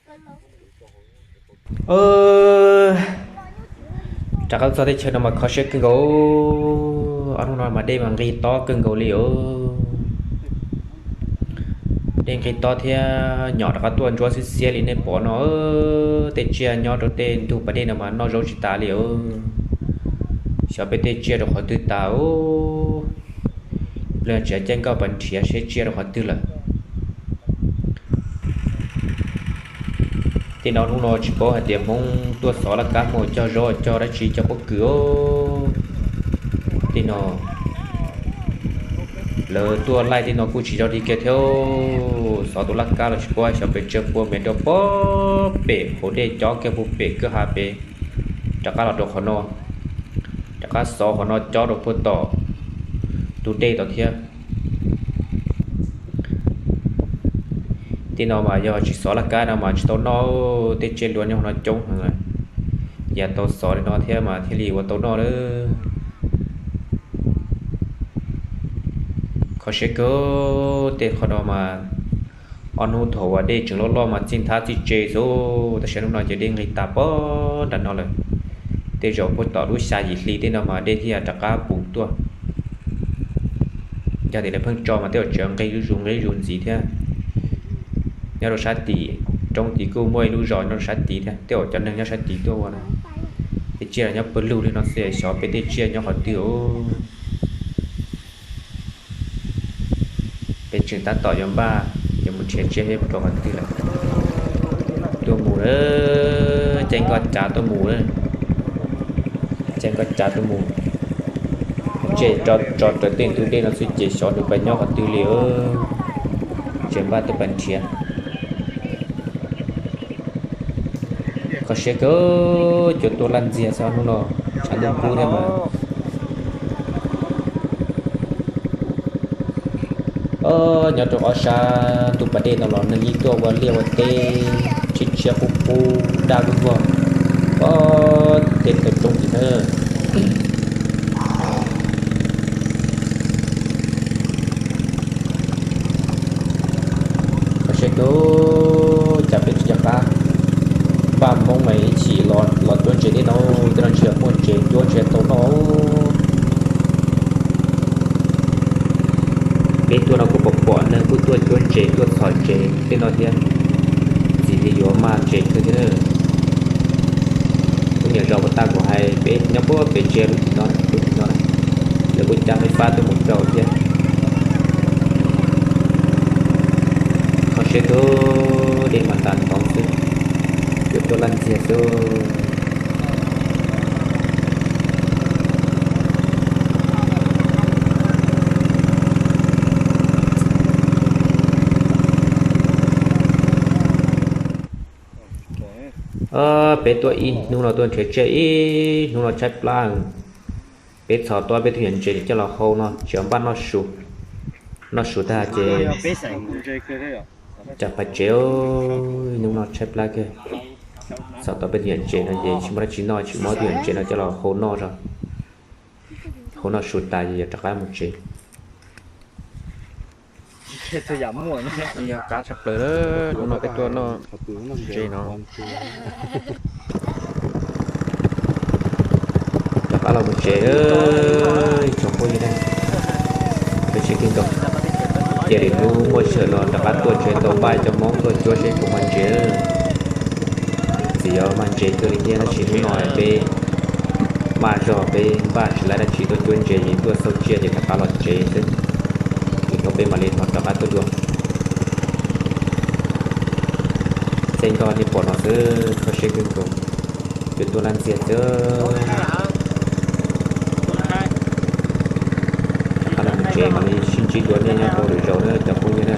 Rov qab txog teb chaws no mas kho siab kawg nkaus. Ob hnub no mas dej mas nqis tob kawg nkaus li os. Dej nqis tob thiab nyom rov qab tuaj ntsuab xiab xiab li nej pom no. Tej tsiaj nyob rau tej ntug pas dej no mas noj zaub tsis tas li os. Xyov peb tej tsiaj rau qhov twg tas os. Pliag tsev caij nkoj pas nrhiav seb tsiaj rau qhov twg lawm. Tej no hnub no tsis paub hais tias Hmoob tuaj xov laj kab, Hmoob cog zaub cog dab tsi cog pob kws os. Tej no lawv tuaj laij tej no kuj tsis zoo li kiag thiab. Xov tus laj kab los tsis paub xyov pes tsawg pua mev rau pem hauv dej, cob kiag puag pem kwj ha pem, rov qab los rau qhov no, rov qab xov qhov no cob rau puag tom tus dej tod thiab. Tej no mas yog tsis xov laj kab no mas tsis tau noj. Tej tsiaj luag nyob no coob heev lawm, yog tau xov li no thiab mas thiaj li ua tau noj lawm. Kho siab kawg. Tej qhov no mas ob hnub thaum uas dej tseem loj loj mas txij nthab txij tse xwb, tab sis hnub no ces dej nqis tas pog nram no lawm. Tej zaum puag tom lub xya yim hli tej no mas dej thiaj rov qab pum tuaj. Yog tias lawv pheej tso mas tej zaum tseem nqis zuj zus nqis zuj zus ntxiv thiab. Nyob rau sab tim roob tid kuj muaj ib lub zos nyob rau sab tid thiab, tej zaum cov neeg nyob sab tid tuaj ua no. Tej tsiaj los nyob pawg lug li no xwb, xyov peb tej tsiaj nyob qhov twg os. Peb tseem tab tom yuav npaj yuav mus nrhiav tsiaj seb puas rau qhov twg lawm. Tuaj mus lawm, caij nkoj cav tuaj mus lawm. Caij nkoj cav tuaj mus. Tsiaj tso raws tej ntug dej no xwb ces xyov nws pais nyob qhov twg li. Tseem npaj tuaj pais nrhiav. Kho siab kawg, cua tuaj laj ntxiag xwb hnub no, tshav ntuj kub thiab mas. Nyob rau ob sab ntug pas dej no los neeg yeej tuaj ua liaj ua teb tshiab tshiab qub qub daj vog vog, ob tej taw roob tim na. Kho siab kawg, cas peb tsis nco qab npaj Hmoob mas ib chim los cuab ntses thiab no, tej no ntshe yog muaj ntses cuab ntshe tau noj. Peb tuaj no kuj pom pom neeg kuj tuaj cuab ntses tuaj txhom ntses tej no thiab, ntxim li yuav mag ntses kawg thiab. Kuv niam zos puag ta kuv hais peb nyob puag pem tsev lub tim no, lub tim no, lawv kuj cab fais fab tuaj mus rau thiab. Kho siab kawg, dej mas tas ntoo xwb, cua tuaj laj ntxiag xwb. Peb tuaj ib hnub no tuaj nrhiav tsiaj ib hnub no tshaib plab. Peb txhom tau peb tus nyuam ntses coj los hau no tseem npaj noj su. Noj su tag ces cas pais tsev, ib hnub no tshaib plab kiag. Txhom tau peb tus nyuam ntses no ces tsis muaj dab tsi noj, tsis muab tus nyuam ntses no coj los hau noj tso. Hau noj su tas ces yuav rov qab mus tsev. Yog qab tshaj plaws, hnub no peb tuaj noj ntses no. Rov qab los mus tsev, tsoom phooj ywg, peb tsis kawg nkaus. Cia lwm hnub muaj sij hawm los rov qab tuaj tsev tau npaj cov Hmoob tuaj cuab seb puas mag ntses. Txawm yog mag ntses kawg li thiab tab sis hnub no peb maj zog peb npaj tsis laib dab tsi tuaj cuab ntses es tuaj xauj tsiaj ces rov qab los tsev xwb. Lwm hnub peb mam li ho rov qab tuaj dua. Txij nkoj nej pom no xwb, kho siab kawg nkaus, cua tuaj laj ntxiag xwb. Rov qab los mus tsev mam li sib ntsib dua nej nyob rau lwm zaus na cov phooj ywg na.